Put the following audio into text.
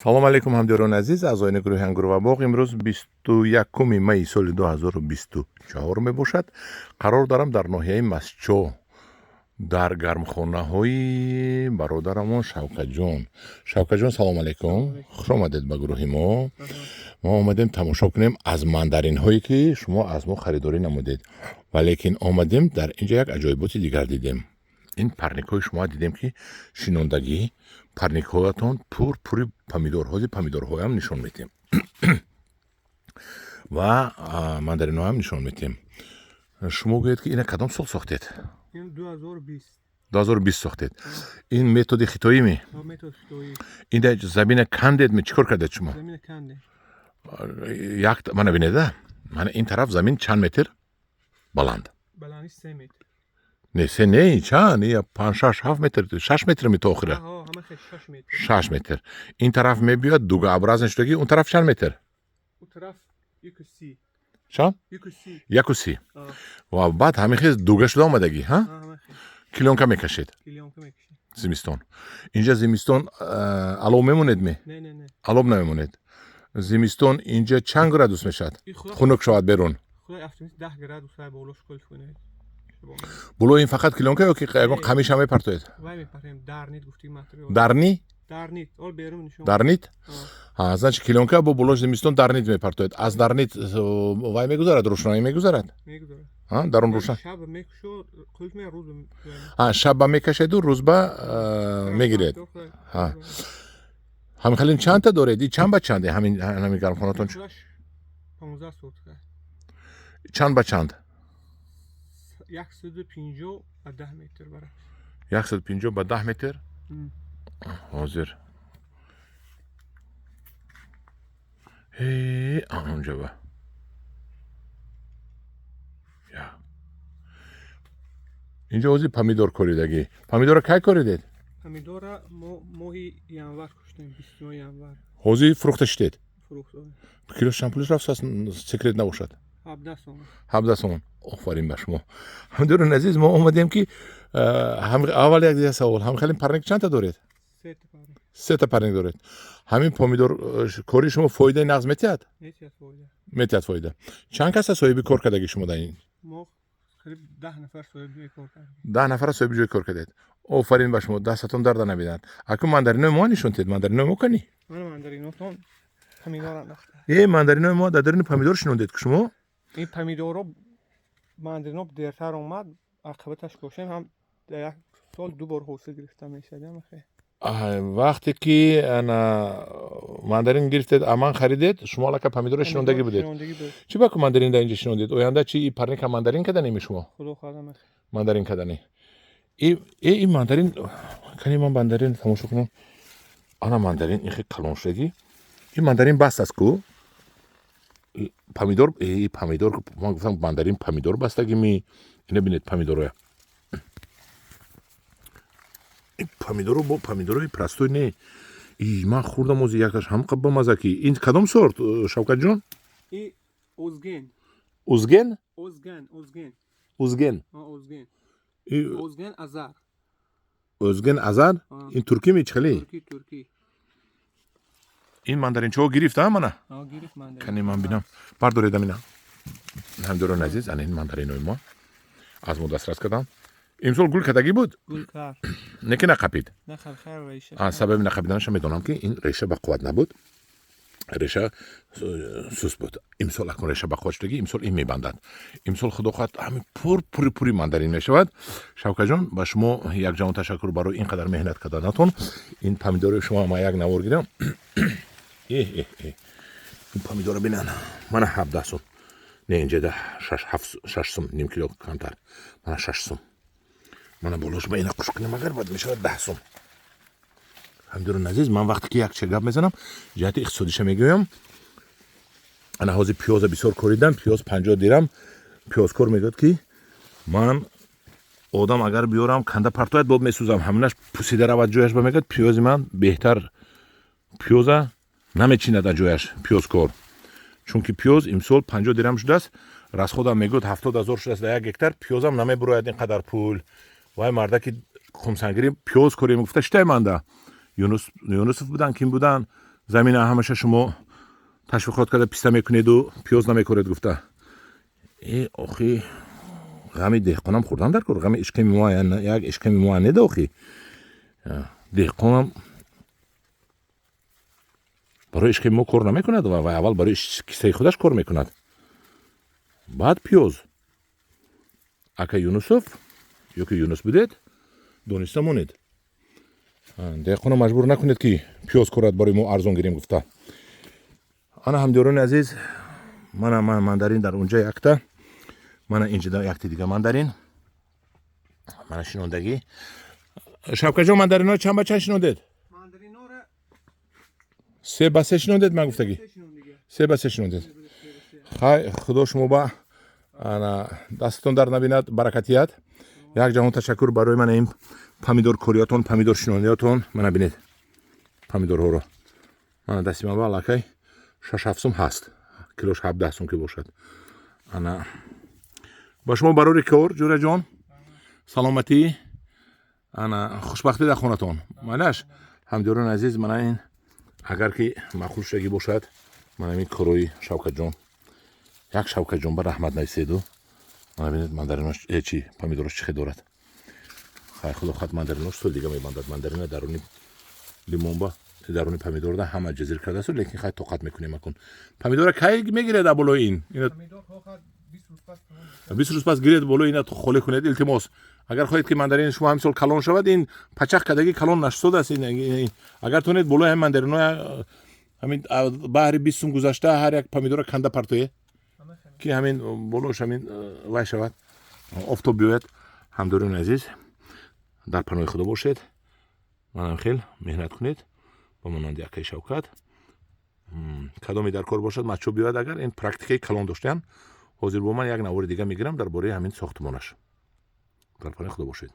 Салом алейкум, ҳамдиёрони азиз, аъзоёни гурӯҳи Ангур ва боғ. Имрӯз 21 майи соли 2024 мебошад. Қарор дорам дар ноҳияи Мастчоҳ, дар гармхонаҳои бародарамон Шавкатҷон. Шавкатҷон, салом алейкум, хуш омадед ба гурӯҳи мо. Мо омадем тамошо кунем аз мандаринҳое, ки шумо аз мо харидорӣ намудед, валекин омадем, дар инҷа як аҷоиботи дигар дидем. Ин парникҳои шумо дидем, ки шинондагӣ, парникҳоятон пур пури помидор. Ҳозир помидорҳоям нишон медиҳем ва мандаринҳоям нишон медиҳем. Шумо гӯед, ки ина кадом сол сохтед? 2020 сохтед. Ин методи хитоӣ ми? Ин замина кандед ми, чӣ кор кардед шумо? Як мана бинеда, мана ин тараф замин чанд метр баланд? Не, се не, чанд, панҷ, шаш, ҳафт метр, 6 метр ми то охира? 6 метр. Ин тараф мебиёд дугаобразный шудагӣ. Он тараф чанд метр? Чанд? 1,30. Ва баъд ҳамин хел дуга шуда омадагӣ. Ҳа, клёнка мекашед зимистон. Инҷа зимистон алов мемонед ме? Алов намемонед. Зимистон инҷа чанд градус мешавад, хунук шавад берун? Болои ин фақат клёнка ё ки ягон қамиша мепартоед? Дарни, дарнит. Значит, клёнка бо болош, зимистон дарнит мепартоед. Аз дарнит вай мегузарад, рӯшноӣ мегузарад дар он рӯшан. Шабба мекашеду рӯзба мегиред. Ҳамин хелин чандта доред? И чанд ба чанде ҳамин гармхонатон? Чанд ба чанд? 150 ба 10 метр. 150 ба 10 метр. Ҳозир анонҷаба. Инҷо ҳозир помидор коридагӣ. Помидора кай коридед? Помидора мо моҳи январ куштем, 20 январ. Ҳозир фурӯхта шудед? Килош чанд пулиш рафт, секрет набошад? 17 сомон. 17 сомон. Офарин ба шумо. Ҳамдиёрони азиз, мо омадем, ки аввал як дига савол: ҳамхелин парник чандта доред? Сета парник доред. Ҳамин помидор кори шумо фоидаи нағз метиҳад? Метиҳад фоида. Чанд каса соҳиби кор кардаги шумо дар ин? 10 нафара соҳиби ҷои кор кардед. Офарин ба шумо, дастатон дарда набинад. Акун мандаринои мо нишон тиҳед, мандаринои мо кани? Э, мандаринои мо дар даруни помидор шинондед ку шумо? Ин помидоро, мандарино дертар омад, ақибаташ кошем, ҳам дар як сол ду бор ҳосил гирифта мешавад. Вақте ки ана мандарин гирифтед, аман харидед, шумо аллакай помидоро шинондагӣ будед. Чӣ ба ку мандарин дар инҷа шинондед? Оянда чи, и парника мандарин каданеми шумо? Мандарин каданӣ. Э, ин мандарин кани, ман мандарин тамошо кунам. Ана мандарин ин хел калон шудагӣ. Ин мандарин баст аст ку помидор. Помидор, ман гуфтам, мандарин помидор бастагӣ ми. Ина бинед помидороя. Помидоро бо помидорои простой не. И ман хӯрдам ози якташ, ҳам бамаза ки. Ин кадом сорт, Шавкатҷон? Узген. Узген? Узген, узген. Узген. Узген, узген азар. Узген азар. Ин туркӣ ми, чӣ хеле? Ин мандаринчаҳо гирифт, а мана кани ман бинам. Бардоред амина. Ҳамдиёрони азиз, ана ин мандаринои мо аз мо дастрас кардам. Имсол гул кардагӣ буд, не ки нақапид. Сабаби нақапиданаша медонам, ки ин реша ба қувват набуд, реша суст буд. Имсол акун реша ба қувват шудагӣ, имсол ин мебандад. Имсол, худо хоҳад, ҳамин пур пури пури мандарин мешавад. Шавкатҷон, ба шумо якҷаҳон ташаккур барои ин қадар меҳнат карданатон. Ин помидори шумо ман як навор гирам. Ин помидора бинан, мана 17 сум. Не, инҷа 6 сум, ним кило камтар. Мана 6 сум. Мана болош ба ина қуш кунем агар, баъд мешавад 10 сум. Ҳамдиёрони азиз, ман вақте ки якча гап мезанам, ҷиҳати иқтисодиша мегӯям. Ана ҳозир пиёза бисёр коридам, пиёз 50 дирам. Пиёзкор мегӯяд, ки ман одам агар биёрам, канда партояд, боб месӯзам, ҳаминаш пусида равад ҷояш ба. Мегӯяд, пиёзи ман беҳтар, пиёза намечинад аз ҷояш пиёзкор, чунки пиёз имсол 50 дирам шудааст. Расходам, мегӯяд, 70 000 шудааст дар як гектар, пиёзам намебурояд ин қадар пул. Вай мардаки хумсангирӣ пиёз корӣ мегуфта, шитай манда Юнусов буданд, ким буданд. Замина ҳамаша шумо ташвиқот карда писта мекунеду пиёз намекоред гуфта. Э, охи, ғами деҳқонам хӯрдан дар кор, ғами ишқими мо, як ишқими мо неда. Охи, деҳқонам барои ишқи мо кор намекунад ва аввал барои кисаи худаш кор мекунад, баъд пиёз. Ака Юнусов ё ки Юнус будед, дониста монед, деҳқонро маҷбур накунед, ки пиёз корад, барои мо арзон гирем гуфта. Ана, ҳамдиёрони азиз, мана мандарин дар унҷа якта, мана инҷа якта дига мандарин мана шинондагӣ. Шавкатҷон, мандарино чанд ба чанд шинондед? 3 ба 3 шинондед, ман гуфтагӣ 3 ба 3 шинондед. Хай, Худо шумо ба ана дастатон дар набинад, баракатият. Як ҷаҳон ташаккур барои мана ин помидоркориятон, помидор шинониятон. Мана бинед помидорҳоро. Мана дасти ман ба аллакай 6-7 сум ҳаст, килош 17 сум ки бошад. Ана, ба шумо барори кор, ҷӯраҷон, саломатӣ, ана хушбахтӣ дар хонатон. Манаш, ҳамдиёрони азиз, мана ин агар ки маъқул шудагӣ бошад, мана ин корои Шавкатҷон, як Шавкатҷон ба раҳмат нависеду. Мана бинед мандаринош, чи помидорош чӣ хел дорад. Хай, Худо хоҳад, мандаринош сол дига мебандад. Мандарина даруни лимонба, даруни помидорда ҳама ҷазир кардааст, лекин хай, тоқат мекунем. Акун помидора кай мегиред болои ин? 20 рӯз пас гиред, болои ина холӣ кунед, илтимос. Агар хоҳед, ки мандарини шумо ҳамин сол калон шавад, ин пачақ кардагӣ калон нашудааст. Агар тонед, болои ҳамин мандарино ҳамин баҳри 20 сум гузашта ҳар як помидора канда партое, ки ҳамин болош ҳамин вай шавад, офтоб биёяд. Ҳамдиёрони азиз, дар паноҳи Худо бошед. Манам хел меҳнат кунед ба монанди акаи Шавкат. Кадоме дар кор бошад, мачо биёяд. Агар ин практикаи калон доштаям, ҳозир бо ман як навори дига мегирам дар бораи ҳамин сохтмонаш. Дар паноҳи Худо бошед.